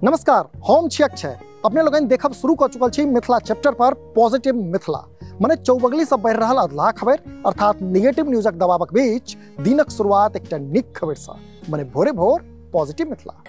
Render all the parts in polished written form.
नमस्कार, हम छी अक्षय। अपने लोगन देखब शुरू कर चुकल छी मिथिला चैप्टर पर पॉजिटिव मिथिला, मने चौबगली से बढ़ि रहल अधलाह खबर अर्थात निगेटिव न्यूजक दबावक बीच दिनक शुरुआत एकटा नीक खबर से, मने भोरे भोर पॉजिटिव मिथिला।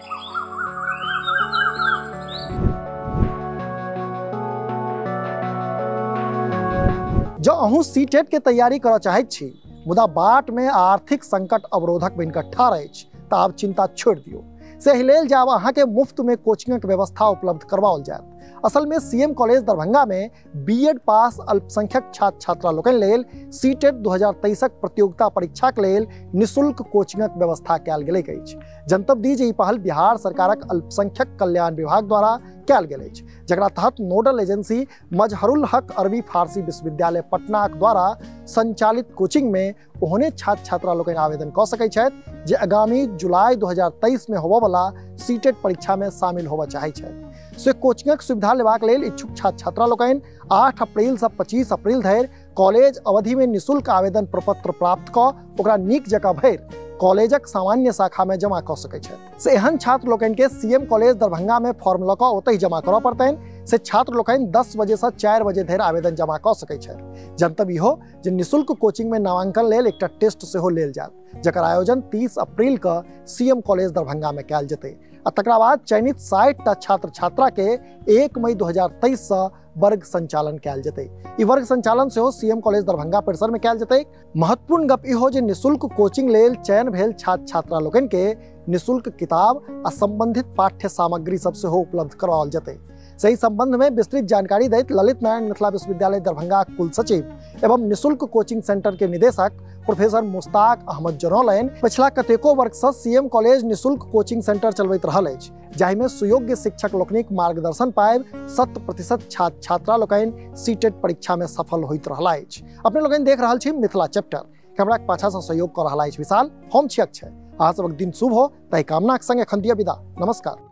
जँ अहूँ सीटेट के तैयारी करऽ चाहैत छी मुदा बाट में आर्थिक संकट अवरोधक बनिकऽ ठाढ़ अछि तऽ आब चिंता छोड़ि दियौ। से एहि लेल जे आब अहाँके मुफ्त में कोचिंगक व्यवस्था उपलब्ध करवाओल जायत। असल में सीएम कॉलेज दरभंगा में बीएड पास अल्पसंख्यक छात्र छात्रा लोकनि लेल सीटेट 2023 प्रतियोगिता परीक्षाक लेल निःशुल्क कोचिंगक व्यवस्था कयल गेलैक अछि। जनतब दी जे ई पहल बिहार सरकारक अल्पसंख्यक कल्याण विभाग द्वारा कयल गेल अछि, जकरा तहत नोडल एजेंसी मजहरुल हक अरबी फारसी विश्वविद्यालय पटनाक द्वारा संचालित कोचिंग में ओहने छात्र छात्रा लोकनि आवेदन कऽ सकैत छथि जे आगामी जुलाई 2023 में होबयवला सीटेट परीक्षा में शामिल होबय चाहैत छथि। से कोचिंगक सुविधा लेबाक लेल इच्छुक छात्र छात्रा लोकनि 8 अप्रैल से 25 अप्रैल धरि कॉलेज अवधि में निःशुल्क आवेदन प्रपत्र प्राप्त कऽ ओकरा नीक जकाँ भरि कॉलेजक सामान्य शाखा में जमा कऽ सकैत छथि। से एहन छात्र लोकनि के सीएम कॉलेज दरभंगा में फॉर्म लऽ कऽ ओतहि जमा करऽ पड़तनि। से छात्र लोकनि 10 बजे से 4 बजे धरि आवेदन जमा कऽ सकैत छथि। जनतब इहो जे निःशुल्क कोचिंग में नामांकन लेल एकटा टेस्ट सेहो लेल जायत, जकर आयोजन 30 अप्रैल के सीएम कॉलेज दरभंगा में कयल जेतै आ तकरा बाद चयनित 60टा छात्र छात्रा के 1 मई 2023 से वर्ग संचालन कयल जेतै। ई वर्ग संचालन सेहो सीएम कॉलेज दरभंगा परिसर में कयल जेतै। महत्वपूर्ण गप इहो जे निःशुल्क कोचिंग लेल चयन भेल छात्र छात्रा लोकनि के निःशुल्क किताब आ संबंधित पाठ्य सामग्री सब सेहो उपलब्ध कराओल जेतै। सही संबंध में विस्तृत जानकारी दैत ललित नारायण मिथिला विश्वविद्यालय दरभंगा कुल सचिव एवं निःशुल्क कोचिंग सेंटर के निदेशक प्रोफेसर मुश्ताक अहमद जनौलनि, पिछला कतेको वर्ष से सीएम कॉलेज निःशुल्क कोचिंग सेंटर चलबैत रहल अछि, जाहिमे सुयोग्य शिक्षक लोकनिक मार्गदर्शन पाबि 100% छात्र छात्रा लोकनि सीटेट परीक्षा में सफल होइत रहला अछि। अपने लोकनि देख रहल छी मिथिला चैप्टर, कैमराक पाछा से सहयोग कऽ रहल अछि विशाल। हम छी अक्षय। अहाँ सबक दिन शुभ हो ताहि कामनाक संग एखन दिअ विदा। नमस्कार।